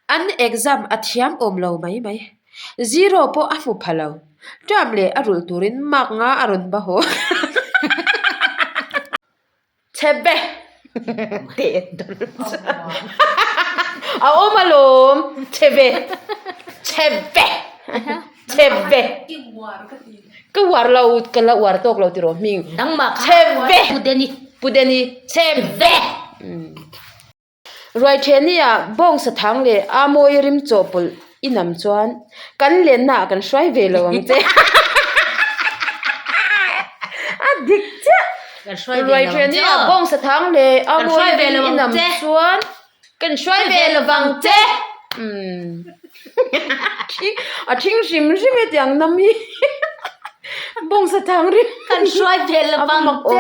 An exam a thiam awm lo mai mai. Zero pawh a hmu pha lo. Term leh a rulh turin mark nga a rawn ba haw. Chhebe! Teh dawlh chu. A awm alawm. Chhebe! Chhebe! Chhebe! Ka uar lo, ka la uar tawk lo tiraw hming. Chhebe! Pudeni. Chhebe! Ruaithehni-ah bawngsa thang leh a mawi rim chawhpawlh i nam chuan kan lennaah kan hruai ve lo ang che. A dik chiah! Ruaithehni-ah bawngsa thang leh a mawi rim i nam chuan kan hruai ve lo vang che. A thing hrim hrim e tiang nam hi. Bawngsa thang rim kan hruai ve lo vang che.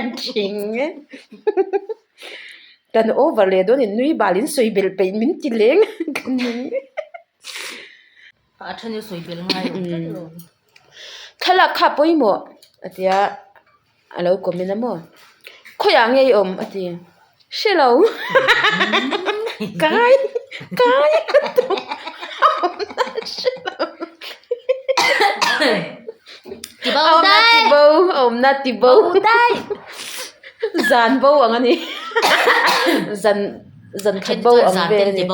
A thing e. Kan over leh dawn in nui bal in sawi belh peih min ti leng ka ning. A then hi sawi belh ngai lo tlat lo. Thlalak kha pawimawh a ti a, a lo comment a maw? Khawiah nge i awm a ti, hre lo kai kai ka tum a hre lo. Ti bo dai. Ti bo awmna ti bo. Dai. Zan bo ang a ni. Zan zan khat bo ang vel a ni.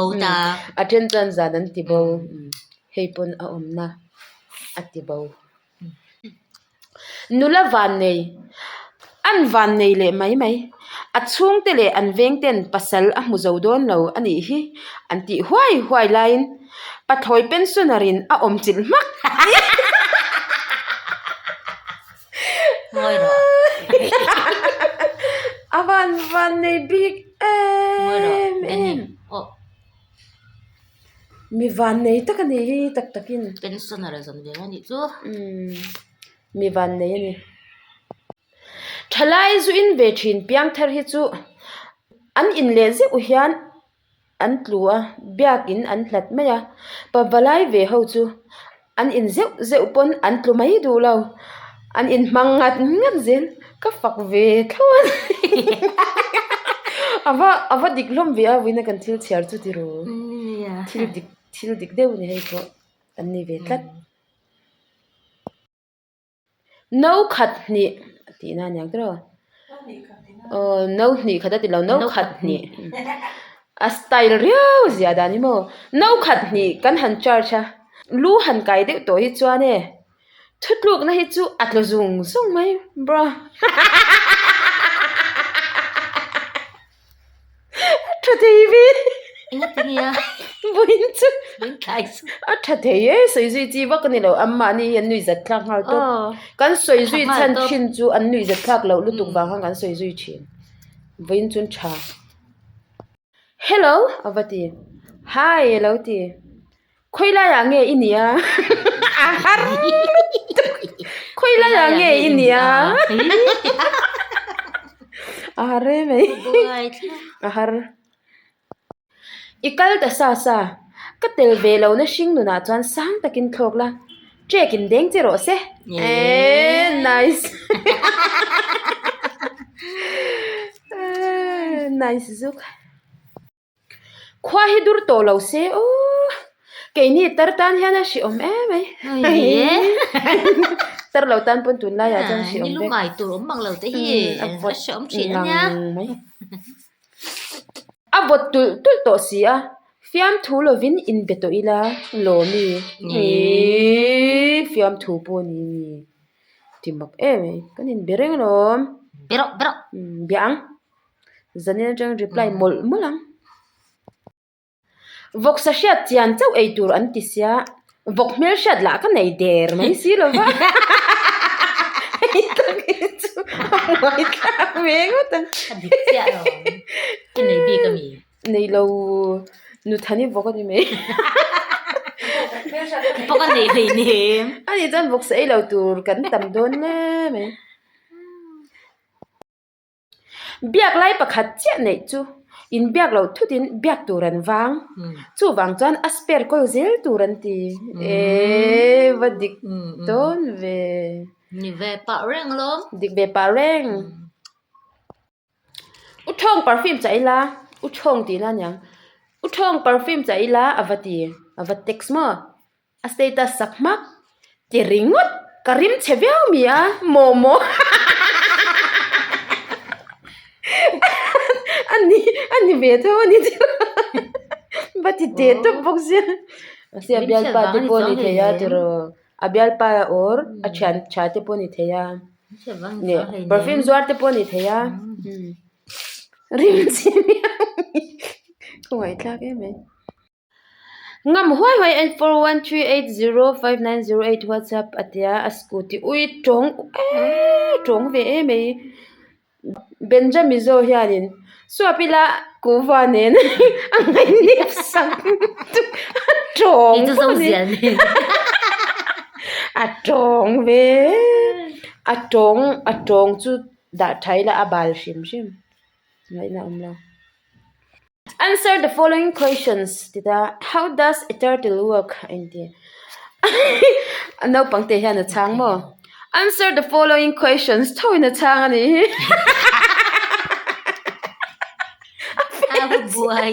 A then chuan zan an ti bo. Hei pawn a awmna a ti bo. Nula vannei, an vannei leh mai mai. A chhungte leh an vengten pasal a hmu zo dawn lo a nih hi an tih huai huai laiin pathlawi pensioner in a awm chilh hmak. A van vannei bik em em. Mi vannei tak a ni hi tak takin. Pensioner a zawm ve a nih chu. Umm mi vannei a ni. Thalai zu in ve thin piangthar hi chu an in leh zeuh hian an tlu a biakin an hlat mai a pavalai ve ho chu an in zeuh zeuh pawn an tlu mai duh lo an in hmang ngat ngat zel ka fak ve thlawt a ni a va a va dik hlawm ve a vawiin a kan thil chhiar chu ti ru thil dik thil dik deuh a ni hei pawh an ni ve tlat. No khat hnih a tih na aniang tiraw aw no hnih khat a ti lo no khat hnih a style riau zia dan hi maw no khat hnih kan han charge a lu han kai deuh tawh hi chuan e thutlukna hi chu a tla zung zung mai bra. A tha thei ve. Enga ti nge a? Vawiin chu. Vawiin tlai chu. A tha thei e, sawi zui chi vak a ni lo. Anmahni hi an nuih zat thlak nghal tawp. Kan sawi zui chhan thin chu an nuih zat thlak loh lutuk vang khan kan sawi zui thin. Vawiin chu an tha. Hello a va ti. Hi a lo ti. Khawi laiah nge i nia? A har lutuk. Khawi laiah nge i nia? A har em mai. A har. I kal ta sa sa. Ka tel ve lo na hring nunah chuan sang takin thlawk la. Trek in deng che rawh se. Eee nice. Nice zuk. Khua hi dur tawh lo se aw keini tar tan hian a hrehawm em mai tar lo tan pawn tunlai ah chuan hrehawm vek ngai tur awm mang lo te hi a hrehawm thin a nia a vawt tulh tulh tawh si a fiamthu lovin inbe tawh ila lawmi ihh fiamthu pawh a ni mi ti mak em mai kan inbe reng alawm rawh be rawh bia ang. Zanin atang reply mawlh mawlh ang. Vawksa hriat chian chauh ei tur an ti sia, vawk hmel hriat lah ka nei der mai si lo va. Hei tak hi chu a hmuai thlak ve ngawt ang. A dik chiah lo ang. I nei bik a mi? Nei lo Nuthani vawk a ni mai. Pawh ka nei hleinem. A nih chuan vawksa ei lo tur kan tam dawn hle mai. Biak lai pakhat chiah neih chu inbiak loh thutin biak tur an vang. Chuvang chuan a spare kawl zel tur an ti. Eee va dik dawn ve. Ni ve pah reng alawm. Dik ve pah reng. U Thawng perfume chah ila, U Thawng tihna aniang. U Thawng perfume chah ila a va ti, a va text maw? A status sak hmak ti ringawt ka rim chhe viau mi a maw maw a ni a ni ve tho a ni chu va ti teh tawp bawk sia mahse a bialpa te pawh a ni thei a tiraw a bialpa or a thian tha te pawh a ni thei a leh perfume zuar te pawh a ni thei a rim chhe viau mi khawngaih thlak em mai. Ngam huai huai 8413805908 whatsapp a tia a scooty ui tawng eee tawng ve em mai Benjamin zawk hianin suap ila kuhva nen a ngainep sak a tawng a tawng ve a tawng a tawng chu dah tha ila a bal hrim hrim ngaihna a awm lo. Answer the following questions ti ta how does a turtle work a inti a naupang te hian a chhang maw answer the following questions tho in a chhang a nih hi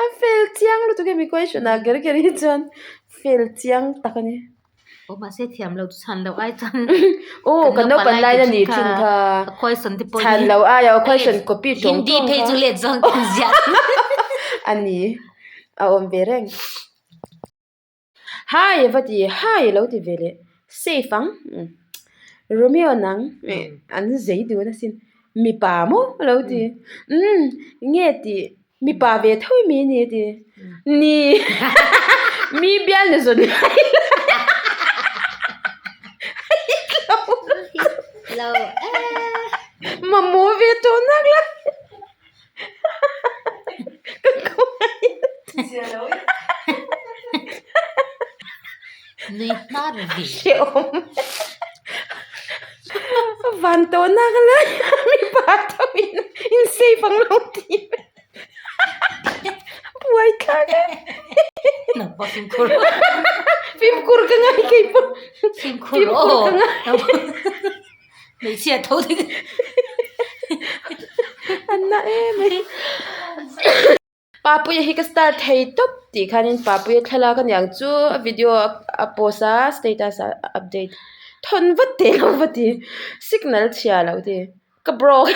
a fel chiang lutuk hemi question ah kher kher hi chuan fel chiang tak a ni. Aw mahse thiam lo chu chhan loh ai chuan Aw kan naupan lai a ni thin kha a question te pawh chhan loh aia a question copy tawng Hindi tawng phei kha chu let zawng kan ziah a ni a awm ve reng Hi a va ti hi a lo ti ve leh safe ang Romeo nang an zei dun asin mipa maw a lo ti umm nge tih Mipa ve tho i mi ni ti. Ni. Mi bial ni zawn lai Lo. Mamawh ve tawh nak la. Ka khawngaih. Nui hnar ve. Hrehawm. Van tawh nak la mipa tho in in safe ang lo ti ve. Buai thlak e. Nangpawh fimkhur. Fimkhur ka ngai kei pawh. Fimkhur aw. Fimkhur ka ngai. Hmeichhia tho ding. An na em mai. Papuia hi ka star thei tawp tih khanin Papuia thlalak a niang chu a video a post a status ah a update thawn vat teh lo va ti signal chhia lo ti ka broke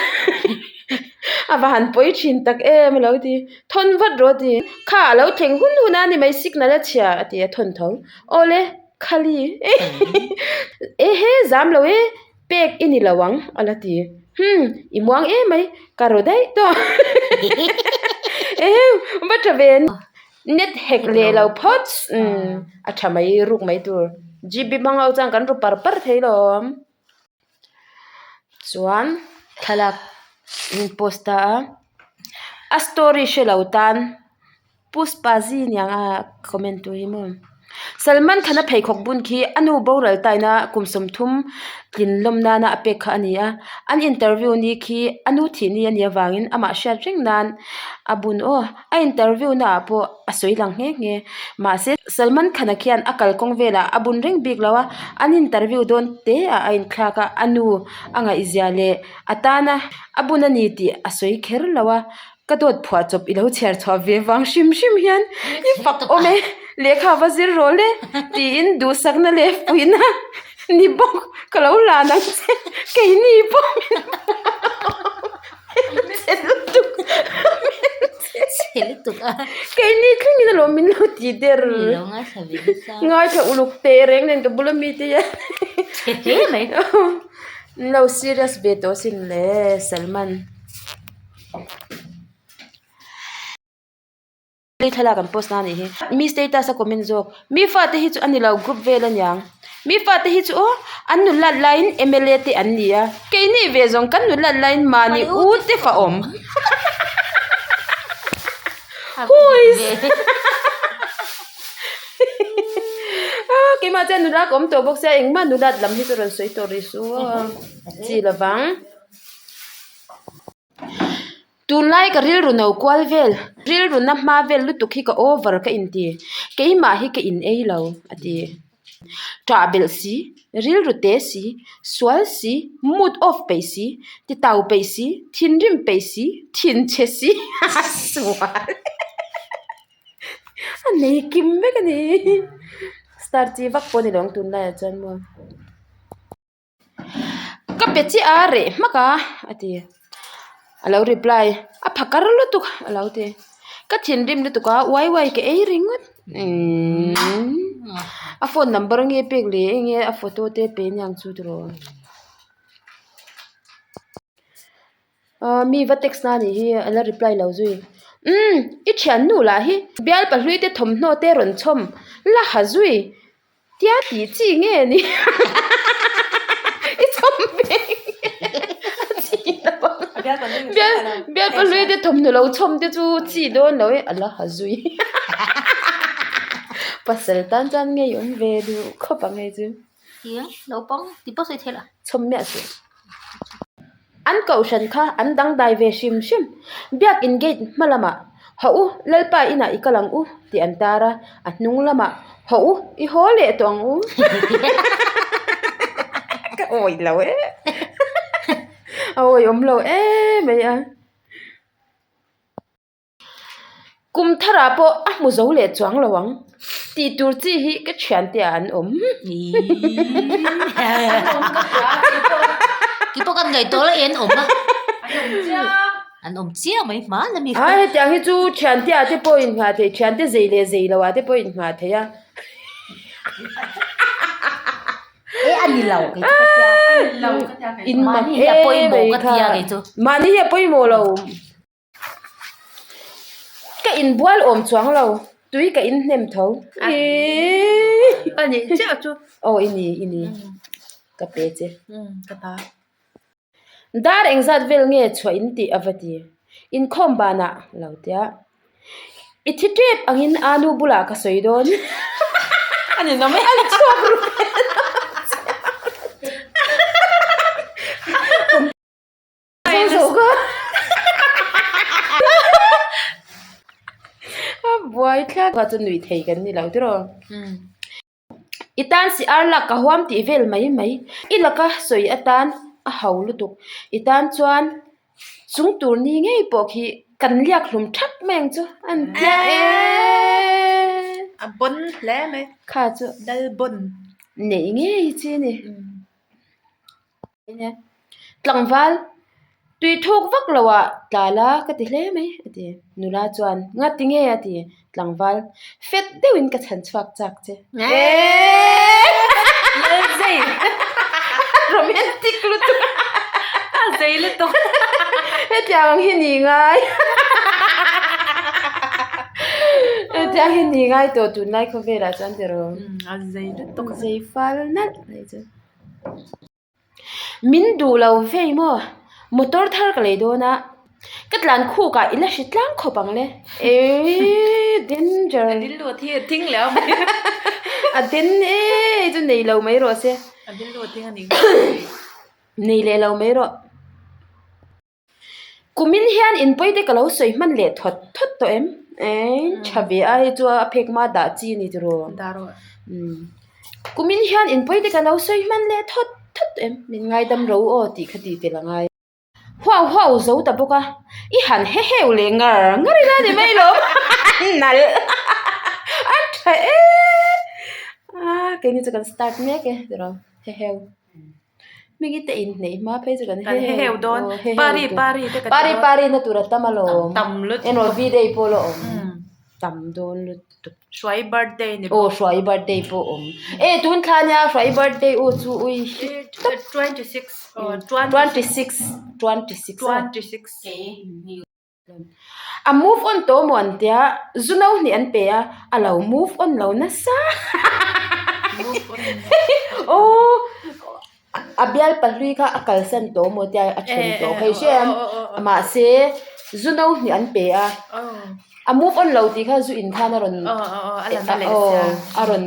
a va han pawi thin tak em a lo ti thawn vat rawh a ti kha a lo thleng hun hun a ni mai signal a chhia a ti a thawn tho awle khali ehe zam lo e. Pek i ni lo ang, a la ti. Hum, i muang em mai, ka ru daih tawh. Ehem, va tha ve. Net hek leh lo phawt, umm, a tha mai, ruk mai tur. GB hmang ho chuan kan ru par par thei lo awm. Chuan thlalak in post ta a, a story hre lo tan. Pushpa Ji niang a comment tu hi maw. Salman Khan a pheikhawk bun khi a nu boral taina kum 30 tlin lawm nana a pek kha a ni a. An interview ni khi a nu thih ni a nih avangin amah hriat reng nan a bun aw. A interview naah pawh a sawi lang nghe nghe. Mahse Salman Khan a khian a kalkawng velah a bun reng bik lo a, an interview dawn te ah a inthlak a, a nu a ngaihzia leh a tana a bun a ni tih a sawi kher lo a. Ka dawt phuah chawp i lo chhiar chhuah ve vang hrim hrim hian i fak awm e, lehkha va zir rawh le tiin duhsakna leh puihna ni bawk ka lo lan ang che keini pawh min che lutuk Chhe lutuk a. Keini thlengin alawm min lo ti der. Mi lo ngaithla ve nasa. Ngaithla uluk teh reng nen ka bula mite hian. Chhe hle mai. Min lo serious ve tawh asin le Salman. Thlalak an post na anih hi mi status a comment zawk mi fate hi chu a nilo group vel aniang mi fate hi chu aw an nulat laiin M L A te an ni a keini ve zawng kan nulat laiin mahni u te fa awm huiss keimah chuan nula ka awm tawh bawk sia engmah nulat lam hi chu rawn sawi tawh rih suh aw chi lovang. Tunlai ka rilru no kual vel, rilru na hma vel lutuk hi ka over ka inti, keimah hi ka in ei lo a ti. Ṭah belh si, rilru te si, sual si, mood off peih si, titau peih si, thinrim peih si, thinchhe si, a sual. Nei kim vek a ni. Star chi vak pawh a ni lo ang tunlaiah chuan maw. Ka pe chiah a reh hmak a a ti. A lo reply a phakar lutuk a lo ti. Ka thinrim lutuk a uai uai ka ei ringawt umm a phone number nge pek leh enge a photo te pe aniang chu tiraw. Ahh mi va text na anih hi a la reply lo zui umm i thiannu lah hi bial pahlui te thawmhnaw te rawn chhawm la ha zui tia tih chi nge ni i chhawm ve a chi lo ang bial bial pahlui te thawmhnaw lo chhawm te chu chi dawn lo e a la ha zui pasal tan chuan ngei awm ve duh khawp ang hei chu. Tiang naupang ti pawh sawi theih lah. Chhawm miah suh. An kohhran kha an dangdai ve hrim hrim. Biakin gate hma lamah, Hawh u, Lalpa inah i kal ang u, tih an tar a. A hnung lamah, Hawh u, i haw leh tawh ang u. Ka awih lo e. A awih awm lo em mai a. Kum tharah pawh a hmu zo leh chuang lo ang tih tur chi hi ka thiante ah an awm. Ti pawh kan ngaih tawh la e an awm a. An awm chiang mai hma la mi kha. Ai hetiang hi chu thiante ah te pawh in nghah theih thiante zei leh zei lo ah te pawh in nghah theih a. E a ni lo kei chu ka tia. In mak Mahni hi a pawimawh ka tia kei chu. Mahni hi a pawimawh lo. Ka inbual awm chuang lo, tui ka in hnem tho. A nih chiah chu. Aw i ni i ni ka pe che. Ka ta. Dar engzat vel nge chhuah in tih a va ti. Inkhawm banah lo tia. I thi tep angin anu bulah ka sawi dawn. A ni nawm e. An chhuak ru ve. A buai thlak a chu nui thei kan ni lo tiraw i tan si ar lak ka huam tih vel mai mai i laka sawi atan a ho lutuk i tan chuan chung tur ni ngei pawh khi kan liak hlum thap mai ang chu an tia e a bawn hle mai kha chu lal bawn neih ngei chi a ni. Tlangval, tui thuk vak lo ah tla la ka ti hle mai a ti. Nula chuan, Nga ti nge a ti. Tlangval, fet deuhin ka chhan chhuak chak che. Lal zei! Romantic lutuk! A zei lutuk! Hetiang ang hi ni ngai. Hetiang hi ni ngai tawh tunlai khawvelah chuan tiraw. A zei lutuk. Zei fal nalh mai chu. Min duh lo vei maw? Motor thar ka lei dawn a, ka tlan khuk ah i la hre tlang khawp ang le. Eii danger. A dil lut hi a thing leh a mai. A den e chu nei lo mai rawh se. A dil lut thing a ni. Nei leh lo mai rawh. Kumin hian inpawi te ka lo sawi hman leh thawt thawt tawh em? Eng tha ve a hei chu a phek hma dah chi a ni tiraw? Dah rawh. Umm kumin hian inpawi te ka lo sawi hman leh thawt thawt tawh em? Min ngaidam ro aw tih kha tih tel a ngai. Huau huau zo ta bawk a, i han he heu leh ngar ngar ila ni mai lawm nalh a tha e a keini chu kan start mek e tiraw he heu. Hming i te inhneih hma phei chu kan Kan he heu dawn. Aw, he heu Pari tur. pari te ka ti Pari dawn. pari na tur a tam alawm. Tam lutuk. Enraw V-day pawh la awm. Tam dawn lutuk. Hruai birthday ni Aw, hruai birthday pawh awm. E, tun thla nia hruai birthday aw chu ui hi tawp. 26 aw, 26, 26 a. 26. A move on tawh maw an tia, zu no hnih an pe a, a lo move on lo nasa aw a bial pahlui kha a kalsan tawh maw tia a then tawh kha i hria em mahse zu no hnih an pe a, a move on lo tih kha zu in khan a rawn aw a rawn.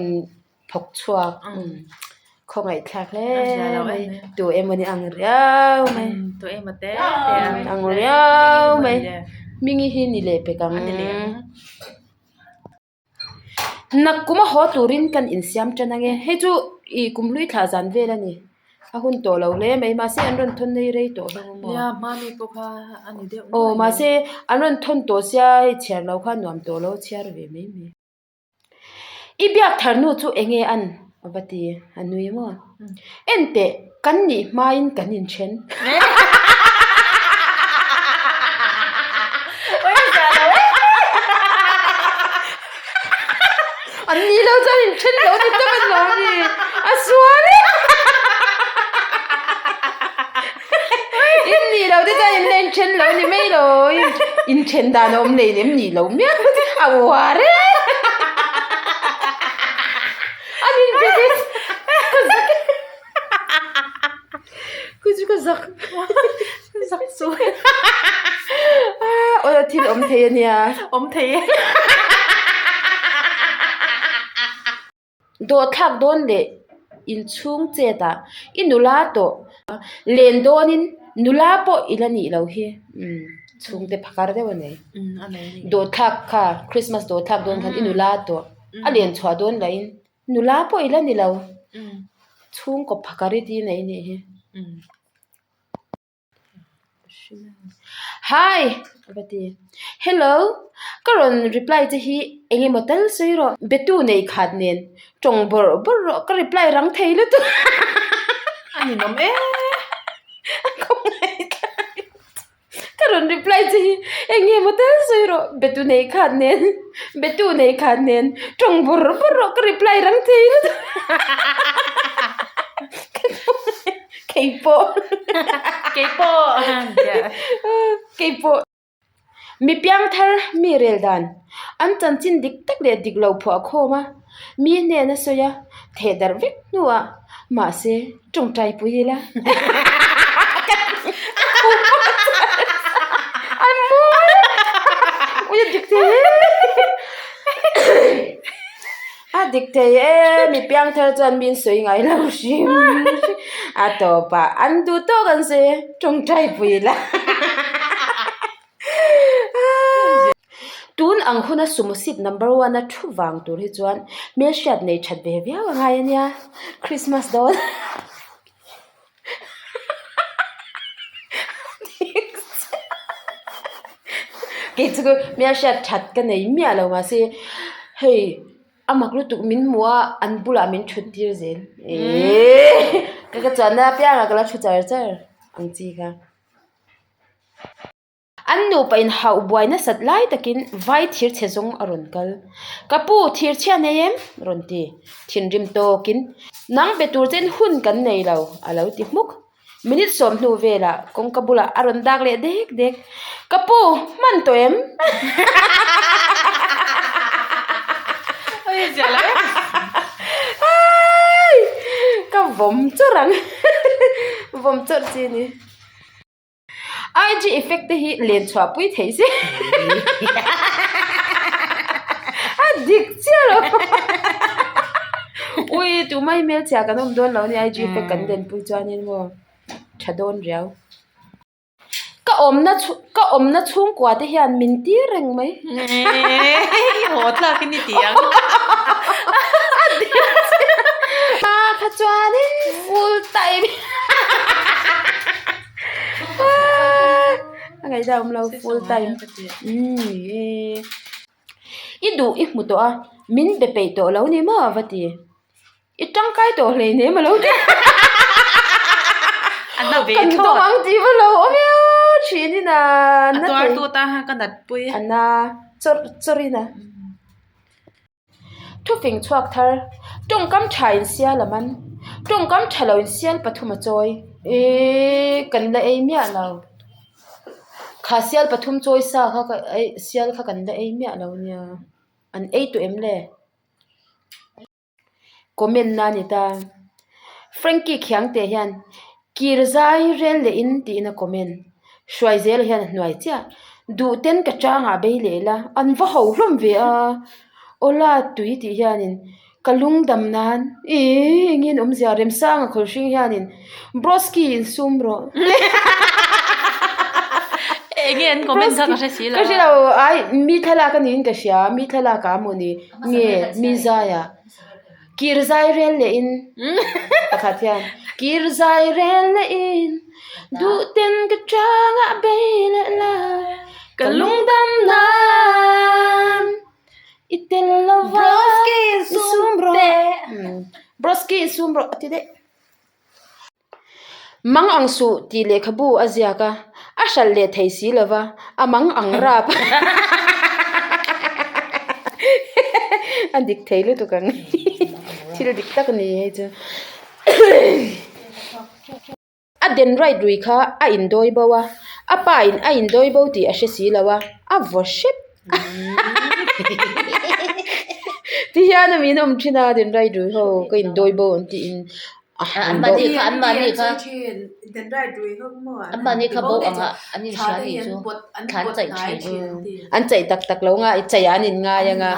Thawk chhuak khawngaih thlak hle mai tu emaw ni ang riau mai ang riau mai hmingi hi ni leh pek ang nakkum a haw turin kan insiam tan ange hei chu ih kum hlui thlah zan vel a ni a hun tawh lo hle mai mahse an rawn thawn nei rei tawh hlawm a maw aw mahse an rawn thawn tawh sia hei chhiar loh kha nuam tawh lo chhiar ve mai mai. I biak thar nu chu enge an? A va ti, a nui maw? En teh, kan nih hmain kan inthen. An nih lo chuan inthen lo ni tak a lo ni. A sual e. In nih lo te chuan in la inthen lo ni mai lo. Inthen dan a awm nei nem nih lo miah a uar e. An inbe ve ka zak e. Ku chu ka zak. Zak chu. Aw thil awm thei a nia. Awm thei e. Dawhthlak dawn leh inchhung chet ah i nula tawh len dawnin nula pawh i la nih loh hi umm chhungte phakar deuh a nei. Dawhthlak kha Christmas dawhthlak dawn khan i nula tawh a len chhuah dawn lahin nula pawh i la ni lo chhungkaw phakar i tih nei nih hi. Hi! A va ti. Hello! Ka rawn reply che hi eng emaw tal sawi rawh. Betu nei khat nen tawng bawrh bawrh rawh ka reply rang thei lutuk. A ninawm e. A khawngaih Ka rawn reply che hi eng emaw tal sawi rawh. Betu nei khat nen betu nei khat nen tawng bawrh bawrh rawh ka reply rang thei lutuk. Keipawh. Keipawh. Keipawh. Mi piangthar mi rel dan an chanchin dik tak leh dik lo phuah khawm a, mi hnena sawi a theh darh vek hnuah mahse tawngtai pui ila. An mawi ui a dik thei e a dik thei e mi piangthar chuan min sawi ngai lo hrim a tawpah an duh tawk an sawi e tawngtai pui ila. Tun ang huna sumo seat number one a thu vang tur hi chuan hmelhriat nei that ve viau a ngai a nia Christmas dawn kei chu hmelhriat that ka nei miah lo mahse hei a mak lutuk min hmu a an bulah min thut tir zel eehh ka chuanna apiangah ka la thu char char ang chi kha. An nupa in hauh buai nasat lai takin vai thir chhe zawng a rawn kal. Ka pu, thir chhia nei em? rawn ti. Thinrim tawkin, Nang be tur chen hun kan nei lo, a lo ti hmuk. Minute 20 velah kawngka bulah a rawn dak leh dek dek. Ka pu, hman tawh em? Ka vawm chawrh ang. Vawm chawrh chi a ni. IG effect te hi len chhuah pui thei se a dik chiah lo ui tumah hi hmelchhia kan awm dawn lo a nia IG effect kan len pui chuanin maw tha dawn riau ka awmna chhu ka awmna chhungkua te hian min tir reng mai haw tlak in i ti ang a dik chiah a kha chuanin full time. A ngaihna awm lo full time umm ni e i duh i hmu tawh a min be peih tawh lo ni maw a va ti i tangkai tawh hlei nem a lo ti kan dawng ang tih va lo awm eo thin in a na thei a na chawrh chawrh in a. Thufing chhuak thar, tawngkam tha in sial a man, tawngkam tha lo in sial pathum a chawi. Eee kan la ei miah lo. Kha sial pathum chawi sa kha ka ei sial kha kan la ei miah lo nia. An ei tawh em le? Comment na a ni ta. Frankie Khiangte hian kir zai rel leh in tiin a comment. Hruai zel hian a hnuai chiah. Duh ten ka changah bei leh ila an va ho hlawm ve a. Awla tui tih hianin ka lung dam nan ih engin awmzia Remsanga khawlhring hianin Broski insum rawh. Enge an comment kha ka hre si lo. Ka hre lo ai mi thlalak a niin ka hria mi thlalak ah maw ni nge mi zai ah. Kir zai rel leh in pakhat hian kir zai rel leh in duh ten ka changah bei leh la ka lungdam nan i tel lova. Broski insum rawh a ti daih. Mang ang suh tih lehkhabu a ziak a, a hralh leh thei si lo va, a mang ang rap. A dik thei lutuk ang thil dik tak a ni hei chu. A den right rui kha a indawi bo a, a pa in a indawi bo tih a hre si lo a, a vaw hrep. Ti hian a min awm thin a den right rui ho ka indawi bo an tiin a han bo. Anmahni kha anmahni kha anmahni kha bo anga an inhria a nih chu thla an chaih thin. An chaih tak tak lo nga i chaih ah an inngai anga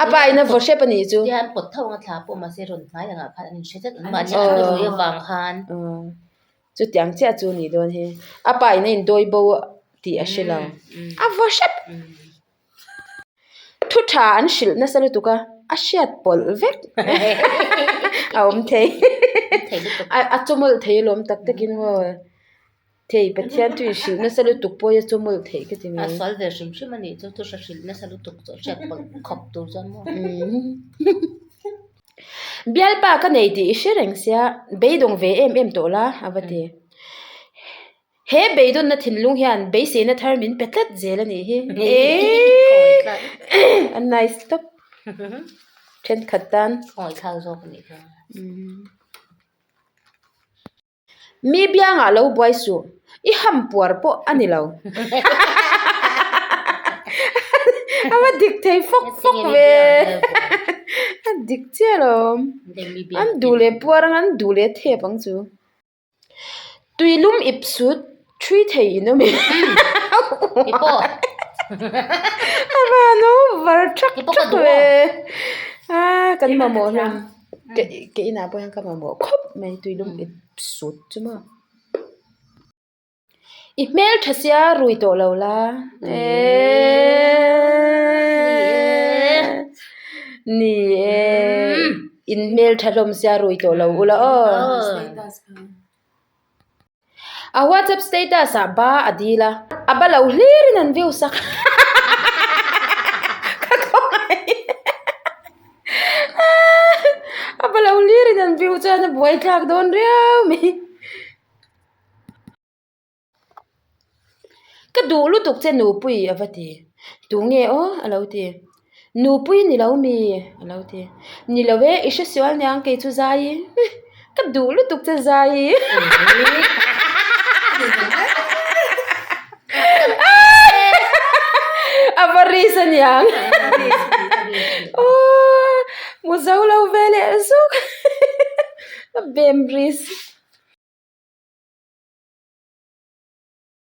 a pa in a vaw hrep a nih chu. Tia an pawt tho anga thla pawh mahse rawn hnai angah khan an inhre tlat anmahni an rui avang khan. Chutiang chiah chu a nih dawn hi. A pa in a indawi bo tih a hre lo. A vaw hrep. Thu tha an hrilh nasa lutuk a, a hriat pawlh vek a awm thei. A chawmawlh thei alawm tak takin maw. Thei Pathian chu inhrilh nasa lutuk pawh hi a chawmawlh theih ka ti mai. A sual ve hrim hrim a nih chu thu hre hrilh nasa lutuk chu a hriat pawlh khawp tur chuan maw. Bialpa ka nei tih i hre reng sia, beidawng ve em em tawh la a va ti. He beidawnna thinlung hian beiseina thar min pe tlat zel a nih hi. Eeii a nice tawp. Thenkhat tan. Ngawithlak zawk a nih kha. Mi biangah lo buai suh, i ham puar pawh a ni lo. A va dik thei fawk fawk ve. A dik chiah alawm. An duh leh puar ang, an duh leh thep ang chu. Tuilum ip sut thui thei in awm em? A va han over thak thak ve. A kan mamawh hlawm. Ke inah pawh hian ka mamawh khawp mai tuilum ip sut chu maw. I hmel tha sia rui tawh lo la eeeee ni e in hmel tha hlawm sia rui tawh lo ula aw. A WhatsApp status ah ba a dil a, a ba lo hlir in an view sak ka khawngaih a ba lo hlir in an view chuan a buai thlak dawn riau mai. Ka duh lutuk che nupui a va ti. Tunge aw a lo ti. Nupui ni lo mi a lo ti. Ni lo e i hresual niang kei chu zai i. Ka duh lutuk che zai i. A va ris a niang. Aw mu zo lo ve leh zuk. Ka bem ris.